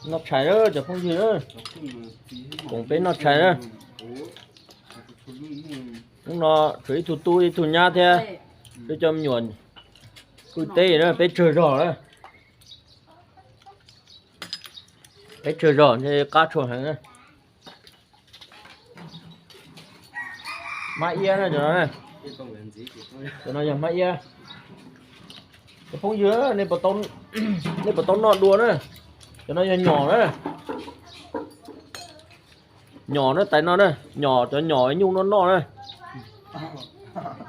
Noj tshais na cov phooj ywg na, koom peb noj tshais na. Hnub no tshuav ib tug tub ib tug nyab thiab, peb cov me nyuam pw teb na, peb tsawg zog na. Peb tsawg zog ntshe qab tshua heev na. Hmab iab na cov no, cov no yog hmab iab. Cov phooj ywg, nej puas tau noj dua na? Cov no yog nyom na. Nyom na, tais no na, nyom, cov nyom nyuj noj noj na.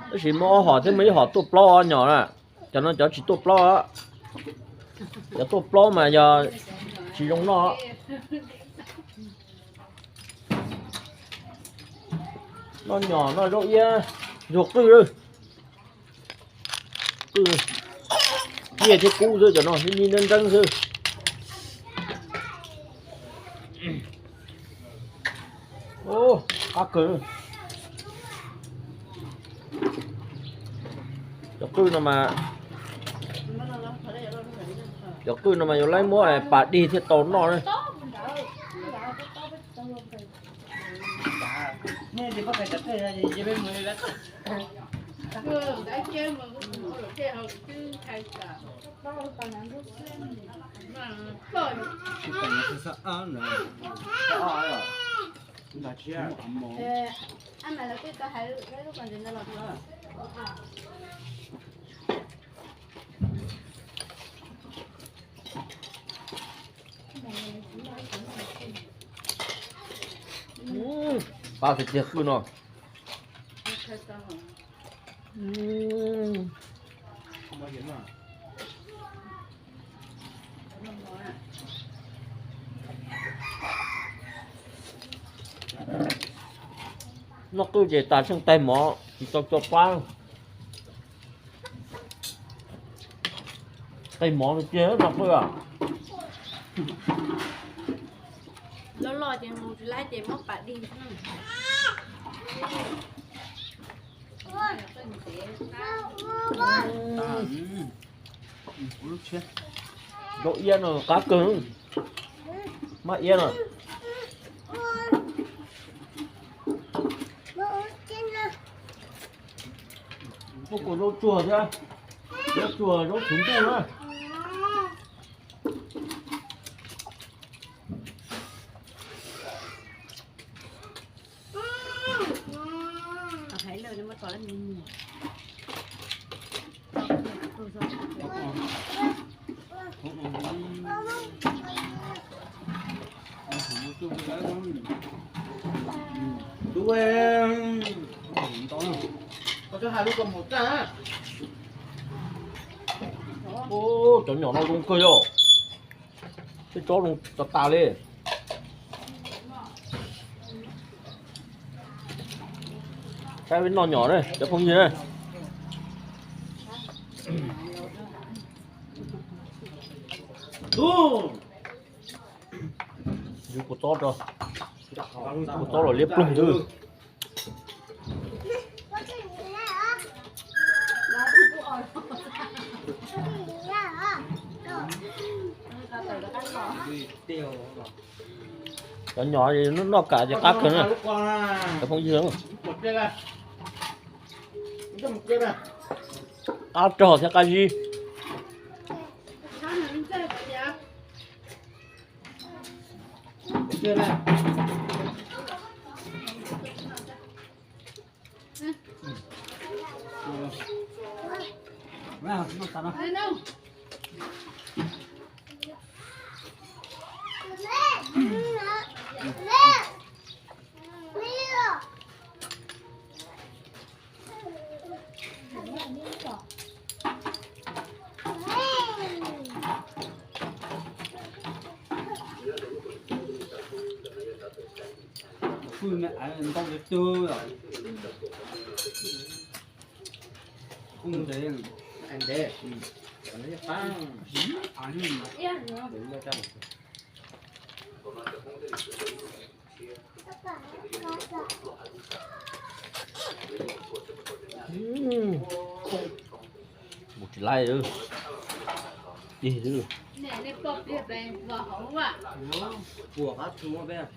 Tab sis muaj ob hom thiab, muaj ib hom tuaj plaub nyom na. Cov no cov tsis tuaj plaub. Cov tuaj plaub mas yog tsis zoo noj. Noj nyom noj zaub iab, zuag qwj lawm. Qwj, nyiaj thiab kub xwb, cov no nyiaj nyiaj ntseeb ntseeb xwb. Qab kawg. Cov qwj no mas, cov qwj no mas yuav laib muab pas dig thiaj tau noj na. Qab tiag tiag qwj no. Noj qwj ces tas tsheej taig mov tsis tau tso plab. Taig mov tiag tiag noj qwj. Loj loj ces mus tsis laib ces muab pas dig. Zaub iab no qab kawg. Hmab iab no. Muaj kuv zaub tsuag thiab, zaub tsuag zaub txhuv ntuj na. Cov nyom no zoo kawg yog, tej tsob zoo tas tas li. Saib peb noj nyom na cov phooj ywg na. Yus kua txob rau, kua txob los liab ploog xwb. Cov nyom noj kam ces qab kawg na cov phooj ywg. Qab rog thiab qab zib. Mus tsis laij, tig xwb. Nej poj pliag pes vog hauv a. Puas qab tshua peb.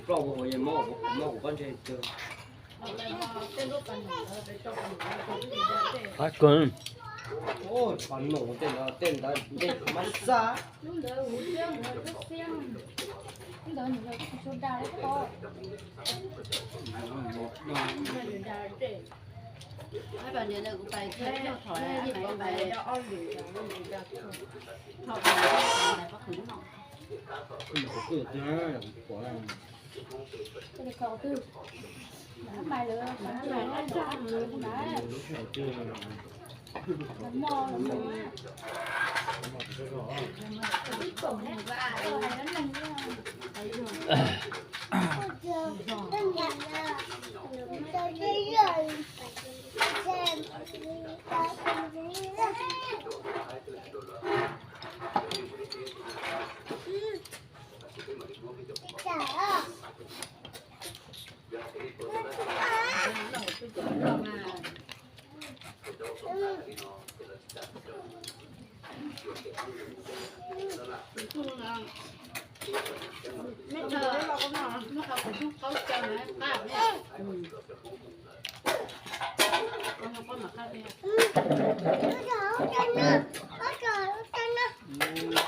Plaub ua ua yeej mob, mob kuv pob ntseg twg. Qab kawg. Pas nom tej ntawd, tej ntawd ntsej mas xab.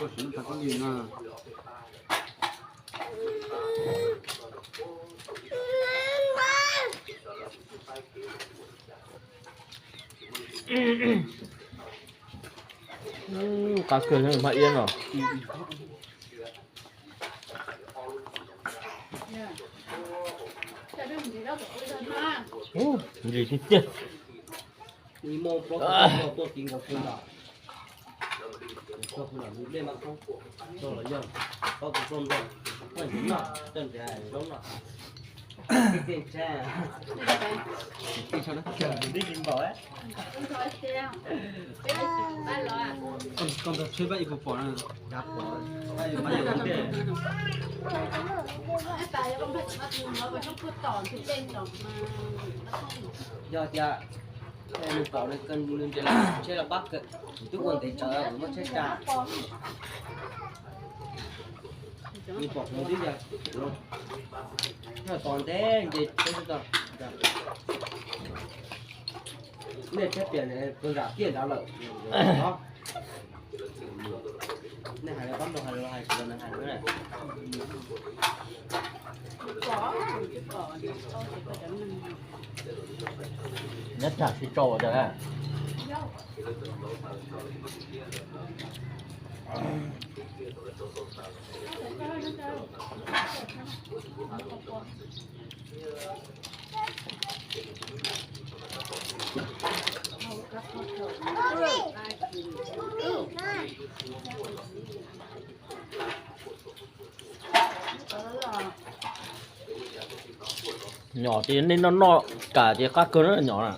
Koj sim tas koj li na. Qab kawg, hmab iab no. Ntsim tiag tiag. Yog tias nws pom nws ntshe los pab kawm, nws twb ua ntev tsawv nws muab tsheb tsa. Nws pom kuv twb yog, yog tos ntev nce tsheb tau. Nej tsheb piam tus nram tiaj nrad lawm. Nej hais los pab nrog hais los hais tsis los nws hais na. Nyob tsam tsis tso ua cas na. Nyom ces nej noj noj kam ces qab kawg na nyom na.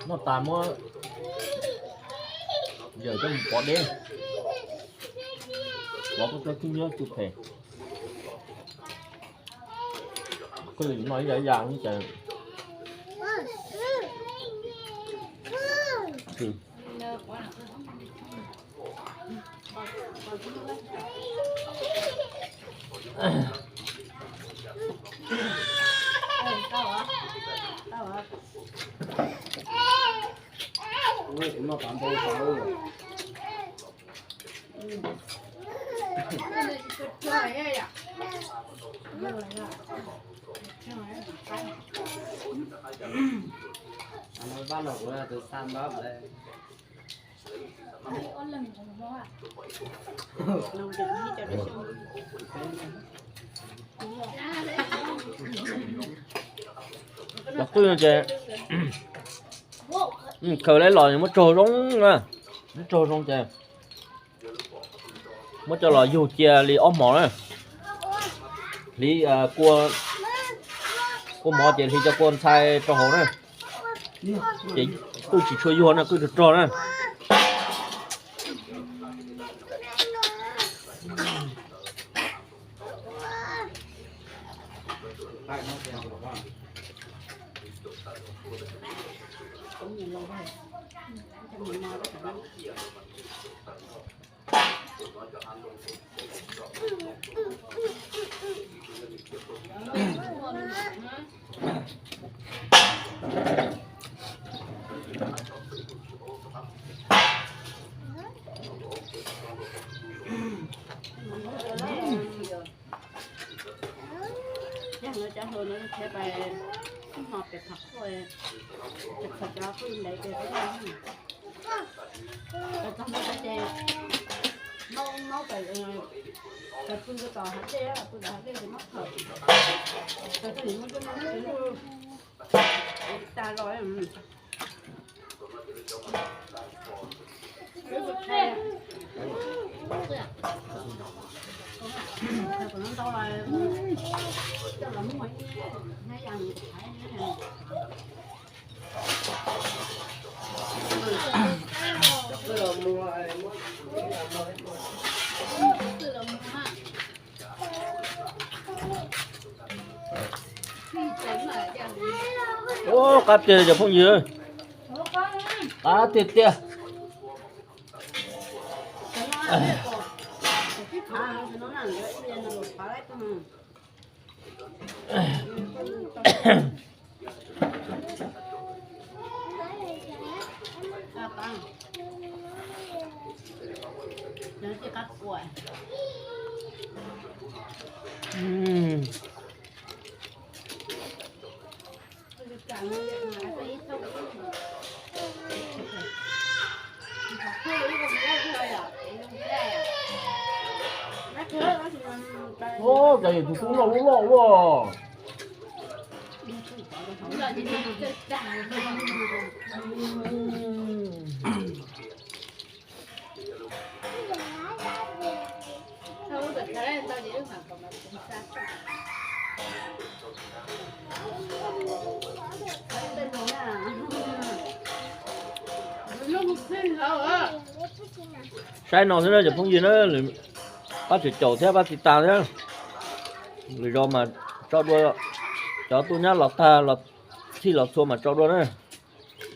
Noj tas muab yawm coj mus pov deb, pov koj cov khib nyiab tu phem. Koj yuav noj ib yam yam ces Los qwj no ces khaws lawm los muab tsaug zoo na, muab tsaug zoo ces muab coj los yug cia li ob hmos na. Hliv kua, kua mov ces hliv cov kua ntxhai rau hauv na. Ces qwj tsis tshua yuag na, qwj rog rog na. Cov hluas no thiab pais ib hmo pem qhov qhuaj, pem qhov cov qwj ntev pem qhov no. Pais txog no ces maub maub pais, pais pw rau tom hav dej, pw tom hav dej ces maub khawm. Pais txog nim no coj no ces lub tas los. Ua qab tiag cov phooj ywg, qab tiag tiag. Ua cas yus tus tub noj lub loj ua. Saib no xwb na cov phooj ywg na, pab tseem caum thiab pab tiv tas thiab. Lwm zaus mas tso dua, cov tuaj nyab los tag los txhij los txhua mas tso dua na.